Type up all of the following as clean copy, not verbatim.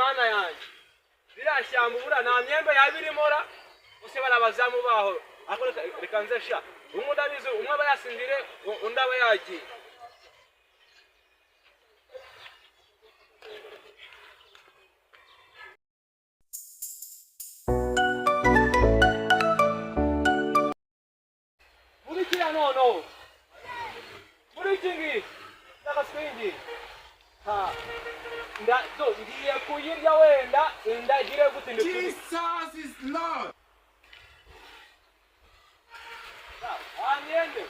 Mana yanjye, ririya shyamba ubura nta myembe yaba irimo ra? Bose bari abazamu baho. Ariko reka nze sha, umwe ndabizi, umwe aba yasinzire, undi aba yagiye. Muri kiriya noneho, muri iki ngiki n'agaswingi, ha nda do ngiye kuyirya, wenda indagire gute ndikuri. Jesus is Lord. Wa myembe.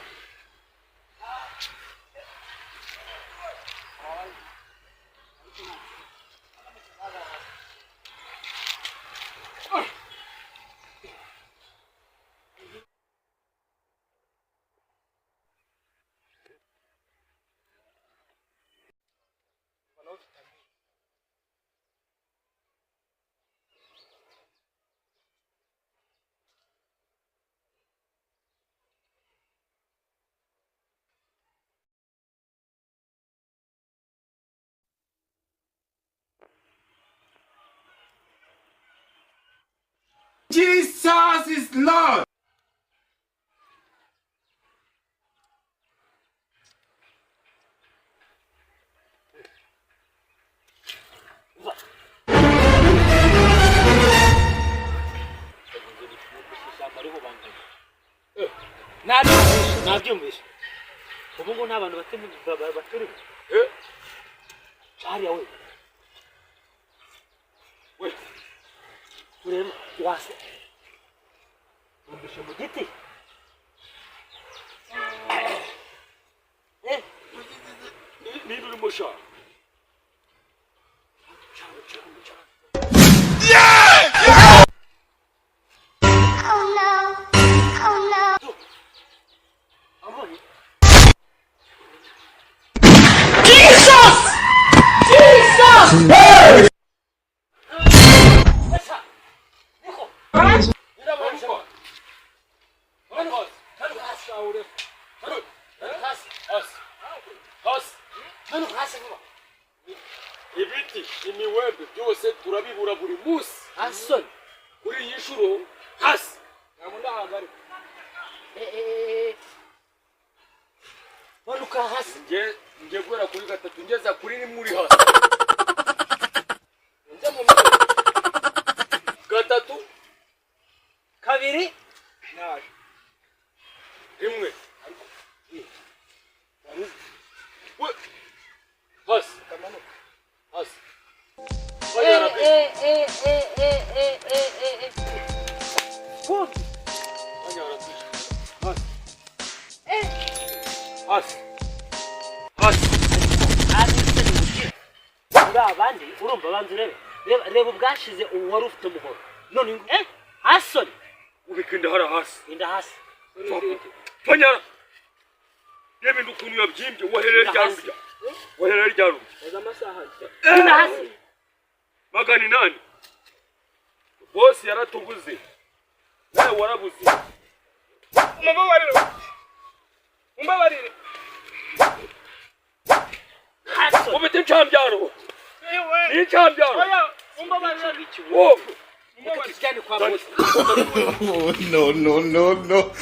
Jesus is Lord. Ishyamba rihubanganye, nabyumvishe, nabyumvishe. Ubu ngubu nta bantu baturimo. Hariya we. We. Ureba wase, numvishe mu giti. Ninde urimo sha? Oh no. Oh no. Abonye. Jesus! Jesus! Esa niko. Manuka. Manuka hasi. Hasi. Hasi. Hasi. Manuka hasi vuba. Ibiti, imiwembe byose turabibura buri munsi. Hasoni. Kuri iyi nshuro hasi. Ntabwo ndahagarika. Manuka hasi. Nge guhera kuri gatatu ngeza kuri rimwe uri hasi. Nze mu mitwe. Gatatu, Kabiri. Naje. Rimwe. We. Hasi. Hasi. Eh, eh, eh, eh, eh, eh, eh, eh. Kumbi. Hasi. Hasi. Hasi. Hasi se ni muri abandi, urumva? Banza urebe, reba, reba ubwashize ubu wari ufite umuhoro, none hasoni. Ubika inda hara hasi. Inda hasi. Panyara. Reba inda ukuntu yabyimbye, wahereye Inda hasi. ryarurya. Wahereye ryarurya. Inda hasi. 800. Bosi yaratubuze. Nawe warabuze. Mumbabarire. Mumbabarire. Hasoni. Ubite incambyaro. Ni incambyaro. Mumbabarire. Wowe. Reka tujyane kwa bosi. No, no, no, no.